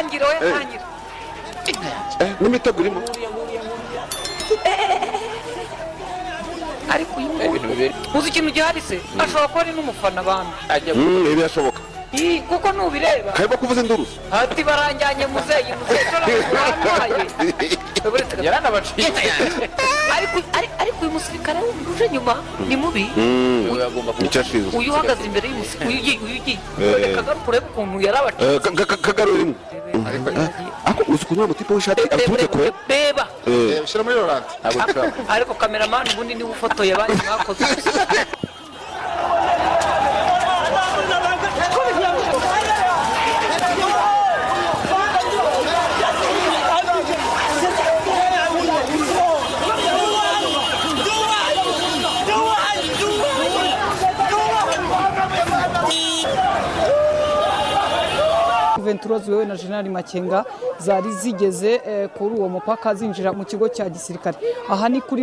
Tangira we, tangira. N'imitego irimo. Ariko uyu nguyu, Ibintu bibiri. Uzi ikintu gihari se? Ashobora kuba ari n'umufana bambi. Ajya. Birashoboka. Ii, kuko nubireba Karimo kuvuza induru. Ati baranjyanye muzeyi, muzeyi urampaye. Yaranabaciye. Ariko uyu musirikare wundi uje nyuma ni mubi. Uyu agomba kuba Nicyo ashinzwe. Uyu uhagaze imbere y'umusirikare, uyu ugiye, kagaruka urebe ukuntu yarabaciye. Kagarura rimwe. Ariko uzi ukuntu wa mutipe w'ishati aturutse kure? Reba. Shyira muri rorante. Ntabwo dushobora. Ariko kameramani ubundi niwe ufotoye, abandi mwakoze. Ventura ziwewe na General Makenga zari zigeze kuri uwo mupaka, zinjira mu kigo cya gisirikare. Aha ni kuri